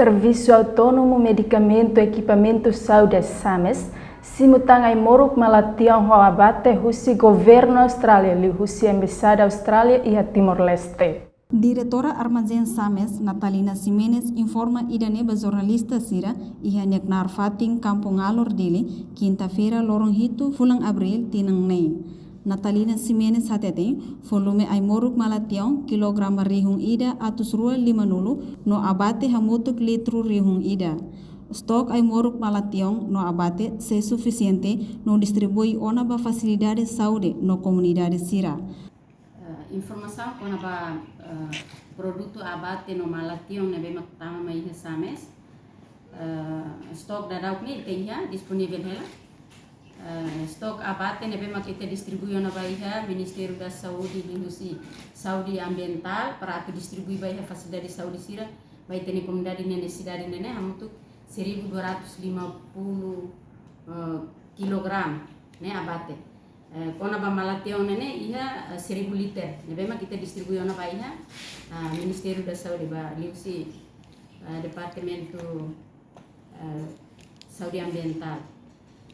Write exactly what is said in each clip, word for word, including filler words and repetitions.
Servisu Autónomu Medikamentu Ekipamentu Saúde, SAMES, simu tan ai-moruk mala-tion ho abate husi Governu Austrália, liuhusi Embaixada Austrália iha Timor-Leste. Diretora Armazén SAMES, Natalina Ximenes, informa ida-ne'e ba jornalista sira iha nia knaar fatin Kampung Alor, Dili, kinta-feira, loron hitu fulan Abríl, tinan ne'e. Natalina Ximenes hateten, volume ai-moruk mala-tion, kilograma rihun ida atus rua lima-nulu, no abate hamutuk litru rihun ida. Stok ai-moruk mala-tion no abate sei sufisiente no distribui ona ba fasilidade saúde no komunidade sira. Eh, informasaun kona-ba, eh, produtu abate no mala-tion ne'ebé mak tama mai iha SAMES. Eh, stok daudauk ne'e ita iha, disponivel hela. Eh, stok abate ne'ebé mak ita distribui ona ba iha Ministériu da Saúde, liuhusi Saúde Ambientál, para atu distribui ba iha fasilidade saúde sira, ba ita-nia komunidade ne'e, nesesidade ne'e, hamutuk seribu dua ratus lima puluh, eh, kilogram ne'e abate. Eh, kona-ba mala-tion ne'e iha, eh, seribu liter. Ne'ebé mak ita distribui ona ba iha, ah, Ministériu da Saúde, ba liuhusi, eh, Departamentu, eh, Saúde Ambientál.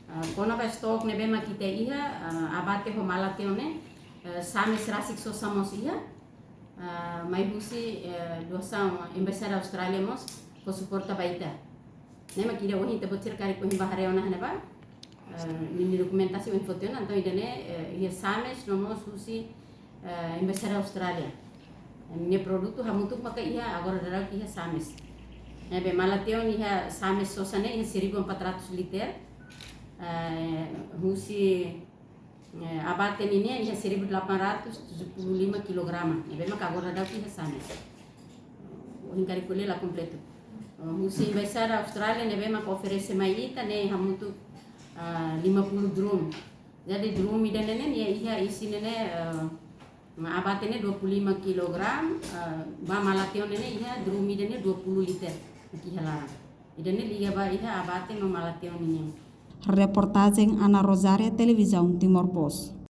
Eh, kona-ba stok ne'ebé mak ita iha, eh, abate ho mala-tion ne'e, eh, SAMES rasik sosa mós iha, ah, mai husi, eh, doasaun Embaixada Austrália mós fó suporta ba ita. Ne'e mak ida ohin ita-boot sira karik ohin bá haree ona iha ne'ebá, eh, ninia dokumentasi ohin foti ona, entaun ida-ne'e, eh, iha SAMES no mós husi, eh, Embaixada Austrália. Ninia produtu hamutuk maka iha agora daudauk iha SAMES. Ne'ebé mala-tion iha SAMES sosa ne'e iha seribu empat ratus liter. Eh, husi, eh, abate ninian iha seribu delapan ratus tujuh puluh lima kilograma. Ne'ebé maka agora daudauk iha SAMES. Ohin karik ko'alia la kompletu. Eh, husi Embaixada Austrália ne'ebé maka oferese mai ita ne'e hamutuk, ah, lima puluh drum. Jadi drum ida-ne'e ne'e nia iha isi ne'e ne'e, eh, abate ne'e dua puluh lima kilogram, eh, ba mala-tion ne'e ne'e iha drum ida-ne'e dua puluh liter. Mak iha laran. Ida-ne'e liga ba iha abate no mala-tion ninian. Reportajen Ana Rosária, Televizaun Timor Post.